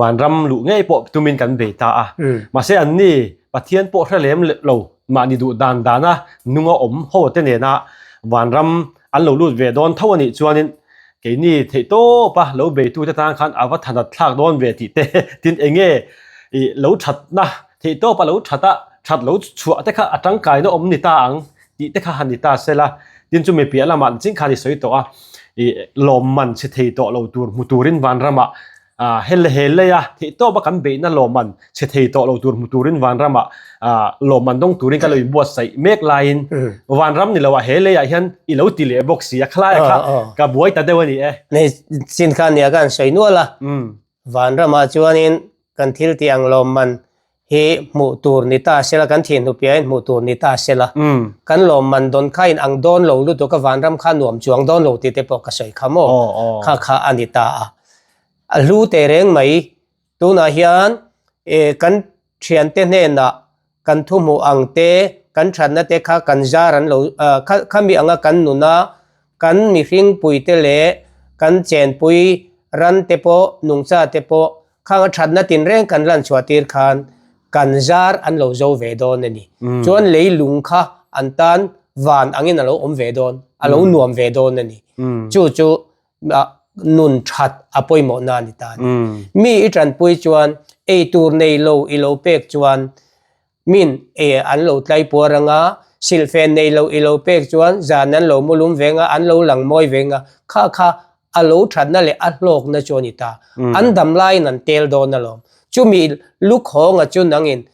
vanram luh ngei pawh tumin kan bei ta a. Mahse anni Pathian pawh hre lem lo mahni duh dan dana nunga awm ho te nena vanram an lo lut ve dawn tho a nih chuanin keini theih tawpa lo beitute tan khan a va thanat thlak dawn ve tih te tin enge lo thatna Theih tawp a lo that a, that lo chhuah te kha a tangkaina awm ni ta ang tih te kha han ni ta se la. Tin chu mi piah lamah ching khan i sawi tawh a, i lawmman chhe thei tawh lo tur hmu turin vanramah He he leia theihtawpa kan beihna lawmman chhe thei tawh lo tur hmu turin vanramah lawmman dawng turin ka lo inbuatsaih mek laiin vanram ni loah he leiah hian i lo ti leh bawk si a, khalaiah kha ka buai ta deuh a ni e. Nei chin khan nia ka han sawi nual a, vanramah chuanin kan thil tih ang lawmman hi hmuh tur ni ta sela, kan thih hnupiahin hmuh tur ni ta sela, kan lawmman dawn kha in ang dawn lo lutuk a, vanram kha nuam chuang dawn lo tih te pawh ka sawi kha maw? Kha kha a ni ta a. A hlu teh reng mai, tunah hian kan thiante hnenah kan thu hmuh ang te, kan thatna te kha kan zar an lo, khami anga kan nuna kan mihringpuite leh kan chenpui ran te pawh, nungcha te pawh Khang a thatna tinreng kan lan chhuah tir khan kan zar an lo zo ve dawn a ni. Chuan leilung kha an tan van angin a lo awm ve dawn, a lo nuam ve dawn a ni. Chu chu nun that a pawimawhna a ni ta a ni. Mi i tanpui chuan ei tur nei lo i lo pek chuan Min e an lo tlai puar anga, silhfen nei lo i lo pek chuan zan an lo mu lum veng a, an lo lang mawi veng a, kha kha a lo thatna leh a hlawkna chu a ni ta. An dam laiin an tel dawn alawm. Chumi lukhawnga chu nangin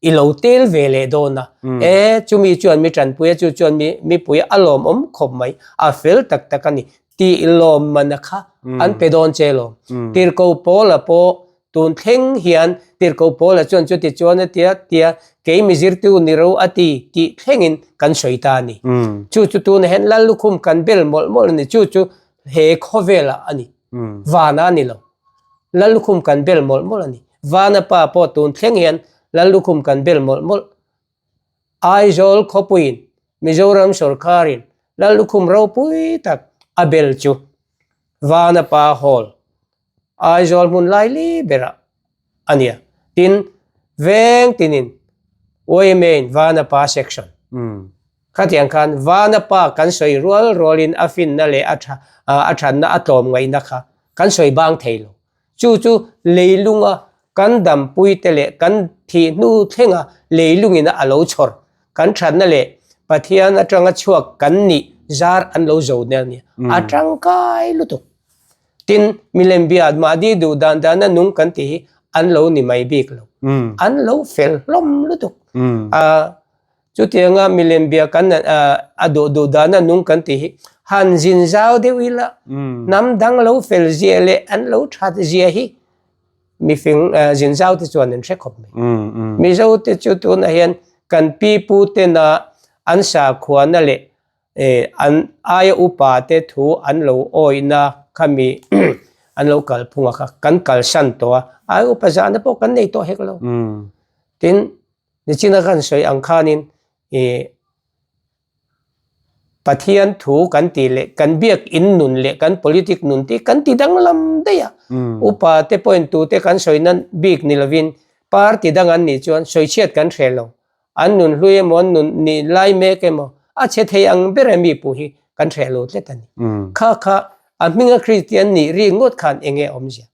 i lo tel ve leh dawn a, e chumi chuan mi tanpui a, chu chuan mi mipui a lawmawm khawp mai, a fel tak tak a ni tih lawmmana kha an pe dawn che alawm. Tirhkoh Paula pawh Tun thleng hian Tirhkoh Paula chuan chuti chuan a tia tia kei mi zirtu ni ro a ti tih thlengin kan sawi ta a ni. Chu chu tunah hian Lal lukhum kan bel mawlh mawlh a ni. Chu chu he khawvelah a ni. Vana a ni lo. Lal lukhum kan bel mawlh mawlh a ni. Vana pa pawh tun thleng hian Lal lukhum kan bel mawlh mawlh. Aizawl khawpuiin Mizoram sawrkarin Lal lukhum ropui tak a bel chu Vana pa Hall Aizawl hmun laili berah a nia. Tin, veng tinin YMA-in Vanapa Section. Khatiang khan Vanapa kan sawi rual rualin a finna leh a tha a thatna a tlawm ngaihna kha kan sawi bang thei lo. Chu chu leilunga kan dampuite leh kan thih hnu thlenga leilungina a lo chhawr kan thatna leh Pathian atanga chhuak kan nih zar an lo zo nia a nia. A tangkai lutuk. Tin, milem bia mahni duh dan dana nung kan tih hi an lo ni mai bik lo. An lo fel hlawm lutuk. Chutianga milem bia kan a duh duh dana nung kan tih hi han zin zau deuh ila hnam dang lo fel zia leh an lo that zia hi mifing zin zau te chuan an hre khawp mai. Mizo te chu tunah hian kan pi pu tena an sakhuana leh an aia upa te thu an lo awihna khami an lo kal phung a kha kan kalsan tawh a, aia upa zahna pawh kan nei tawh hek lo. Tin, nichina kan sawi ang khanin ih Pathian thu kan tih leh kan biakin nun leh kan politic nun te kan ti danglam daih a, upa te pawhin tute kan sawina bik ni lovin party dang an nih chuan sawichhiat kan hreh lo. An nun hlui emaw, an nun nih lai mek emaw, a chhe thei ang ber a mi puh hi kan hreh lo tlat a ni. Kha kha a hminga Kristian nih ri ngawt khan eng nge awmzia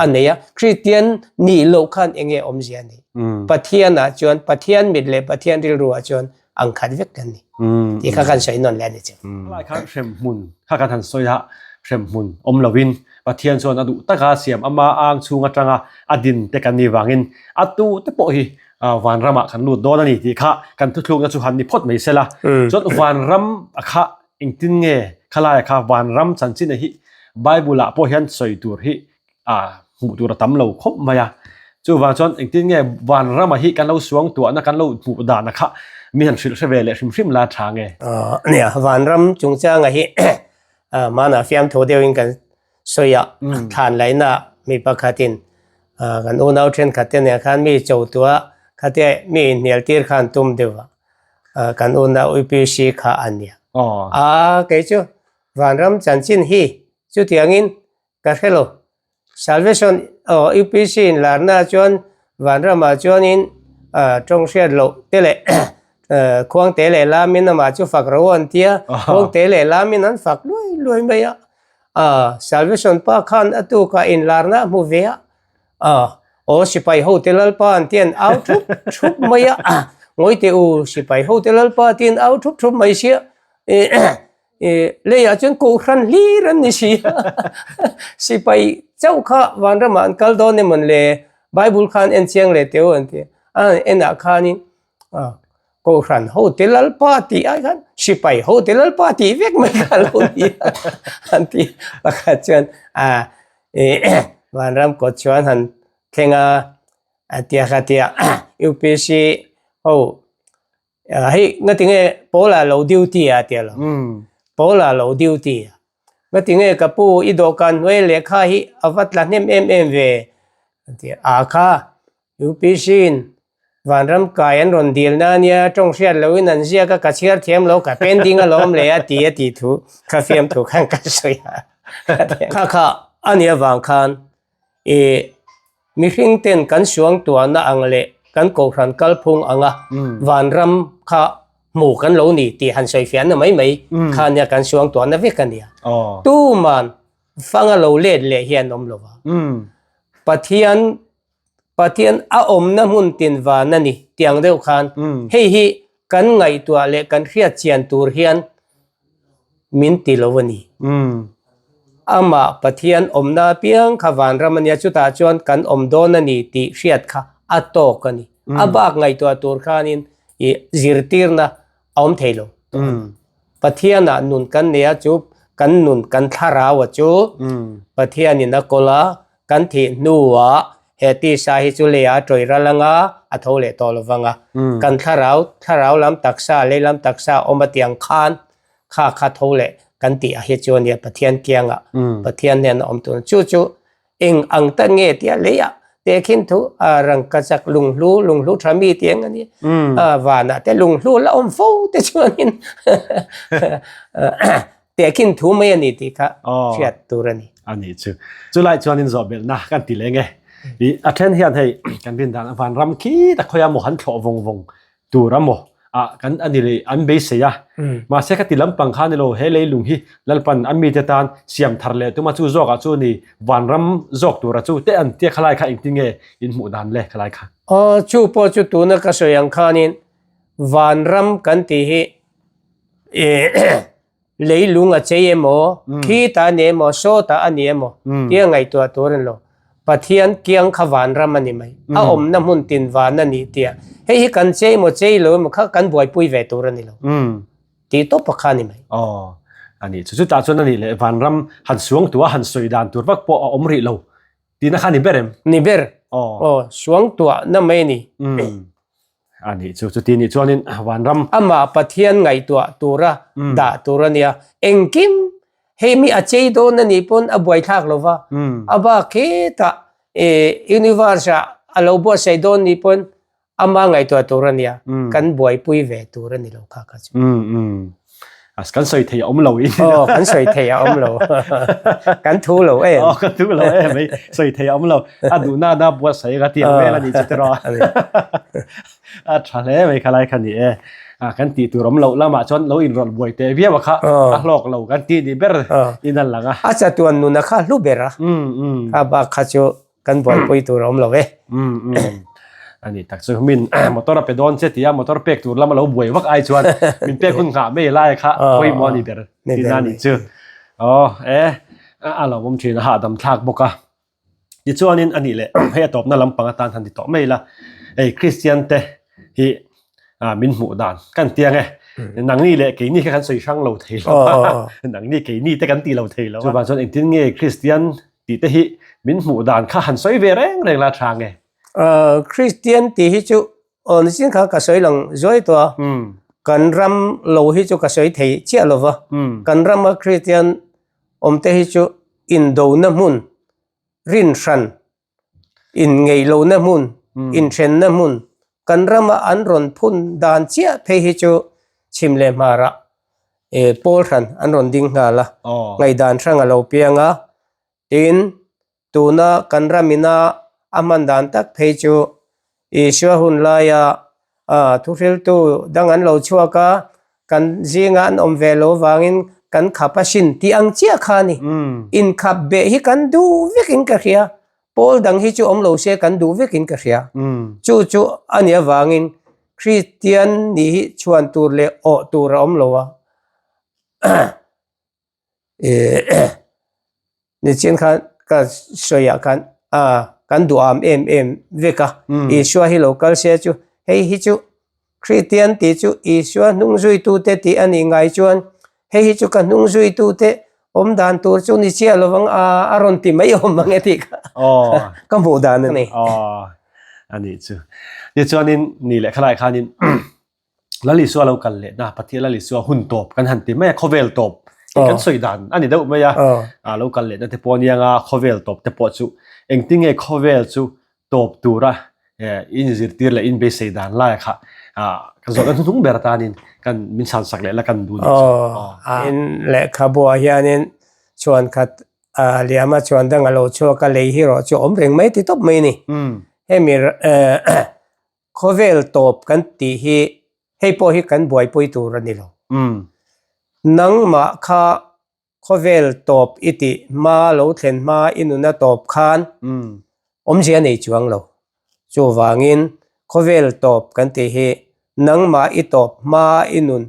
a nei a, Kristian nih loh khan eng nge awmzia a nei. Pathianah chuan, Pathian mit leh Pathian rilruah chuan ang khat vek kan ni tih kha kan sawi nawn leh a ni chu. Helai khan hremhmun kha kan han sawi a, hremhmun awm lovin Pathian chuan a duh taka siam ama ang chhung atanga a din te kan nih vangin a tu te pawh hi vanramah kan lut dawn a ni tih kha kan thuthlukna chu han ni phawt mai sela. Chuan vanram a kha engtin nge khalaia kha vanram chanchin a hi Bible ah pawh hian sawi tur hi hmuh tur a tam lo khawp mai a. Chuvang chuan engtin nge vanram a hi kan lo suang tuahna kan lo hmuh dan a kha mi han hrilh hre ve leh hrim hrim la tha nge? Nia, vanram chungchanga hi hmanah fiamthu deuhin kan sawi a, thlan laihna mi pakhatin kan unau thenkhat te nen khan mi cho tua khatia mi inhnial tir khan tum deuh a, kan unau UPC kha a nia. A kei chu vanram chanchin hi chutiangin ka hre lo. Salvation aw UPC in larna chuan vanramah chuanin tawng hriat loh te leh khuangte leh lamin amah chu fak ro an tia, khuangte leh lamin an fak luai luai mai a. A Salvation pa khan a tukah inlarna a hmu ve a, a aw sipai hote lalpa an tian au thup thup mai a, ngawi teh u sipai hote lalpa tiin au thup thup mai sia. Leiah chuan kohhran hlir an ni si a, sipai chauh kha vanramah an kal dawn emawn le, Bible khan en chiang leh teh u an ti a, a han enah khanin kohhran hote Lalpa tih ai khan sipai hote Lalpa tih vek mai kha a lo ni a an ti a, pakhat chuan vanram kawt chuan han thleng a, a tia kha tia UPC ho Hei ngatinge Paula lo duty a tia lo. Paula lo duty a. Ngatinge ka pu i dawhkan hnuai lehkha hi a va tla hnem em em ve a ti a. A kha UPC in vanram kai an rawn dil na nia tawng hriat loin an ziak a ka chhiar thiam lo ka pending alawm le a ti a tih thu ka fiamthu khan ka sawi a. Kha kha a nih avang khan I mihring ten kan suangtuahna ang leh kan kohhran kalphung anga vanram kha hmu kan lo ni tih han sawifiahna mai mai kha nia kan suangtuahna vek a nia. Tuman fanga lo let leh hi an awm lo va. Pathian Pathian a awmna hmun tin van a ni tiang deuh khan hei hi kan ngaihtuah leh kan hriat chian tur hian min ti lo a ni. Amah Pathian awmna apiang kha vanram a nia, chutah chuan kan awm dawn a ni tih hriat kha a tawk a ni. A bak ngaihtuah tur khanin i zirtirna a awm thei lo. Pathianah nun kan nei a, chu kan nun kan thlarau a chu Pathianin a kawl a, Kan thih hnuah he tisa hi chu leiah a tawih ral anga a tho leh tawh lo vang a. Kan thlarau, thlarau lam taksa, lei lam taksa awm a tiang khan kha kha tho leh kan tih ah hi chu a nia Pathian kiangah Pathian hnena awm tur chu chu eng ang tak nge tia leiah tehkhin thu a rangkachak lunghlu, lunghlu tha mi tih eng a nia a vanah te lunghlu la awm fo te chuanin Tehkhin thu mai a ni tih kha hriat tur a ni. A nih chu. Chulai chuanin zawhbelhna kan ti leng e. I a then hian hei kan rin dan van ram khi tak khawi a maw han thlawh vawng vawng tur a maw a kan a ni leh an beisei a. Mahse ka ti lampang kha ni lo he leilung hi Lalpan a mite tan siam thar leh tuma chu zawk ah chu ni vanram zawk tur a chu te an tia khalai kha engtin nge in hmuh dan le khalai kha. Aw chu pawh chu tuna ka sawi ang khanin vanram kan tih hi Leilung a chei emaw, khi ta a ni emaw, saw ta a ni emaw tia ngaihtuah tur a ni lo. Pathian kiang kha vanram a ni mai. A awmna hmun tin van a ni tia. Hei hi kan chei emaw chei lo emaw kha kan buaipui ve tur a ni lo. Tih tawp a kha a ni mai. Aw, a nih chu. Chutah chuan a nih leh vanram han suangtuah han sawi dan tur vak pawh a awm rih lo. Tihna kha ni ber em? Ni ber. Aw. Aw, suangtuahna mai a ni. Umm. A nih chu, chuti nih chuanin vanram. Amah Pathian ngaihtuah tura dah tur a nia. Engkim hei mi a chei dawn a nih pawn a buaithlak lo va. A bak hetah universe ah a lo buatsaih dawn nih pawn Ama ngaihtuah tur a nia, kan buaipui ve tur a ni lo kha kha chu. Kan sawi thei a awm lo in. Aw, kan sawi thei a awm lo. Kan thu lo em. Aw, kan thu lo em ei. Sawi thei a awm lo. A duhna na buatsaih ka ti ang vel a ni chu tiraw. A tha hle mai kha lai kha ni e. Kan tih tur awm loh lamah chuan lo inrawlh buai teh viau a kha a hlawk lo kan tih ni ber in a lang a. A chatuan nuna kha hlu ber a. Kha bak kha chu Kan buaipui tur a awm lo e. Ani tak chu min motor a pe dawn che tia motor pek tur lama lo buai vak ai chuan min pek hun nghah mai lai kha pawimawh a ni ber tihna a nih chu. Aw e a lo awm thin a hahdam thlak bawk a. Tichuanin a nih leh hei a tawpna lampang atan han ti tawh mai la. Hei Kristian te hi min hmuh dan kan ti ang e. Nangni leh keini kha kan sawi hrang lo thei lo a. Nangni keini te kan ti lo thei lo a. Chuvang chuan engtin nge Kristian Tih te hi min hmuh dan kha han sawi ve reng reng la tha nge? Kristian tih hi chu aw nichin kha ka sawi lang zuai tawh a, kan ram lo hi chu ka sawi thei chiah lo va, kan rama Kristian awmte hi chu indona hmun rin hran Inngeihlohna hmun, inthenna hmun, kan rama an rawn phun dan chiah phei hi chu chhim leh hmarah pawl hran an rawn ding nghal a, ngaihdan hrang a lo piang a. Tin, tuna kan ramina a hman dan tak phei chu Isua hun laia thuhriltu dang an lo chhuak a, kan zinga an awm ve lo vangin kan khap a hrin tih ang chiah kha a ni. Inkhap beh hi kan duh vekin ka hria, pawl dang hi chu awm lo se kan duh vekin ka hria. Chu chu a nih avangin Kristian nih hi chhuan tur leh awh tur a awm lo a. Nichin khan ka sawiah khan a kan duham em em vek a, Isua hi lo kal se chu hei hi chu Kristian tih chu Isua hnung zuitute tih a nih ngai chuan hei hi chu ka hnung zuitute awm dan tur chu ni chiah lo vang a a rawn ti mai awm ang e tih kha ka hmuh dan a ni. Aw a nih chu. Tichuanin ni leh khalai khanin Lal Isua lo kal leh na Pathian Lal Isua hun tawp kan han ti mai a khawvel tawp kan sawi dan a ni deuh mai a a lo kal leh na te pawh ania nga khawvel tawp te pawh chu engtin nge khawvel chu tawp tura in zirtir leh in beisei dan lai kha ka zawhna hnuhnung ber atanin kan min chhan sak leh la kan duh ni chu. In lehkhabuah hianin chhuan khat liama chhuan dang a lo chhuak a lei hi rawh chu awm reng mai ti tawp mai a ni. Hemi Khawvel tawp kan tih hi hei pawh hi kan buaipui tur a ni lo. Nangmah kha khawvel tawp i tih hma lo thlen hma i nuna tawp khan awmzia nei chuang lo. Chuvangin khawvel tawp kan tih hi nangmah i tawp hma i nun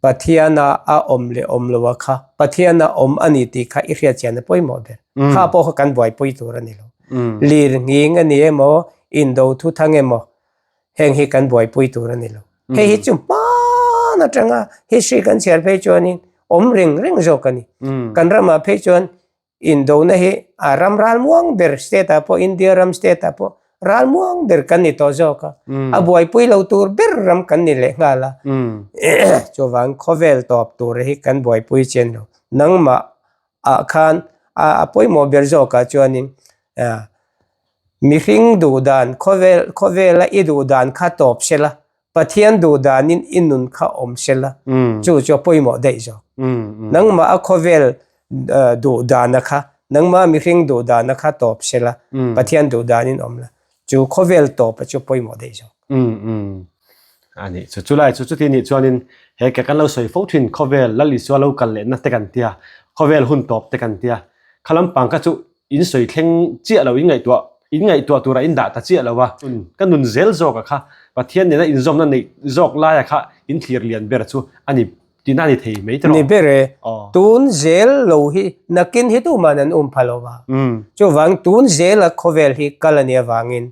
Pathiana a awm leh awm lo a kha Pathiana awm a ni tih kha i hriatchian a pawimawh ber. Kha pawh kha kan buaipui tur a ni lo. Lir nghing a ni emaw, indo thuthang emaw heng hi kan buaipui tur a ni lo. Hei hi chu hman atanga history kan chhiar phei chuanin awm reng reng zawk a ni. Kan ramah phei chuan Indona hi a ram ralmuang ber state ah pawh India ram state ah pawh ralmuang ber kan ni tawh zawk a, a buaipui lo tur ber ram kan ni leh nghal a, chuvang khawvel tawp tur hi kan buaipui chen lo. Nangmah ah khan a pawimawh ber zawk ah chuanin mihring duh dan khawvel khawvela i duh dan kha tawp sela Pathian duh danin i nun kha awm sela, chu chu a pawimawh daih zawk. Nangmah a khawvel duh dana kha, nangmah mihring duh dana kha tawp sela, Pathian duh danin awm la, chu khawvel tawpa chu pawimawh daih zawk. A nih chu, chulai chu chuti nih chuanin he ke kan lo sawi fo thin khawvel Lal Isua lo kal lehna te kan tia, khawvel hun tawp te kan tia, kha lampang kha chu In sawi thleng chiah lo, in ngaihtuah, in ngaihtuah turah in dah ta chiah lo a, ka nun zel zawk a kha, Pathian nena inzawmna neih zawk laia kha in thlir lian ber chu a ni tihna a ni thei mai tiraw? Ni ber e, tun zel lo hi nakin hi tuman an um pha lo va, chuvang tun zela khawvel hi kal a nih avangin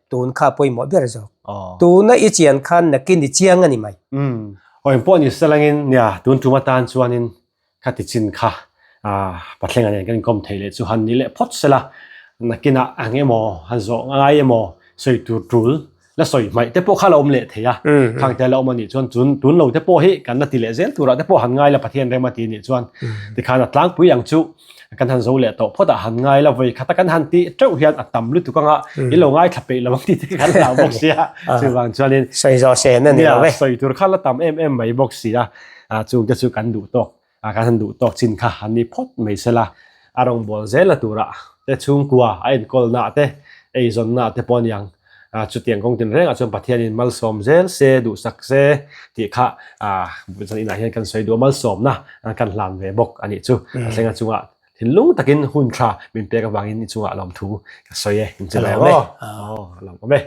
tun kha pawimawh ber zawk. Tuna i chian khan nakin i chiang a ni mai. Aw engpawh ni selangin nia tun tum atan chuanin Kha ti chin kha Pathleng a nen kan inkawm thei leh chu han ni leh phawt sela, nakinah ang emaw, han zawh ngai emaw, sawi tur tul la sawi hmaih te pawh kha la awm leh thei a, khang te la awm a nih chuan chun tun lo te pawh hi kan la ti leh zel turah te pawh han ngai la Pathian rem a ti nih chuan tikhan a tlangpui ang chu kan han zo leh tawh phawt a, han ngai la vawi khata kan han tih teuh hian a tam lutuk anga in lo ngaithla peih lo ang tih te kan hlau bawk sia, chuvang chuanin sawi zawh sen a ni lo ve. Sawi tur kha la tam em em mai bawk si a. A chungte chu kan duh tawk a kan han duh tawk chin kha an ni phawt mai sela, a rawngbâwl zela tura te chhungkua a enkawlna te, eizawnna te pawh a ni ang. Chutiang kawng tinrengah chuan Pathianin malsawm zel se, duhsak se tih kha zan inah hian kan sawi duh a, malsawmna kan hlan ve bawk a nih chu. A thlenga chungah thinlung takin hun tha min pek avangin i chungah lawmthu ka sawi e, in che lawm e. Aw, a lawmawm e.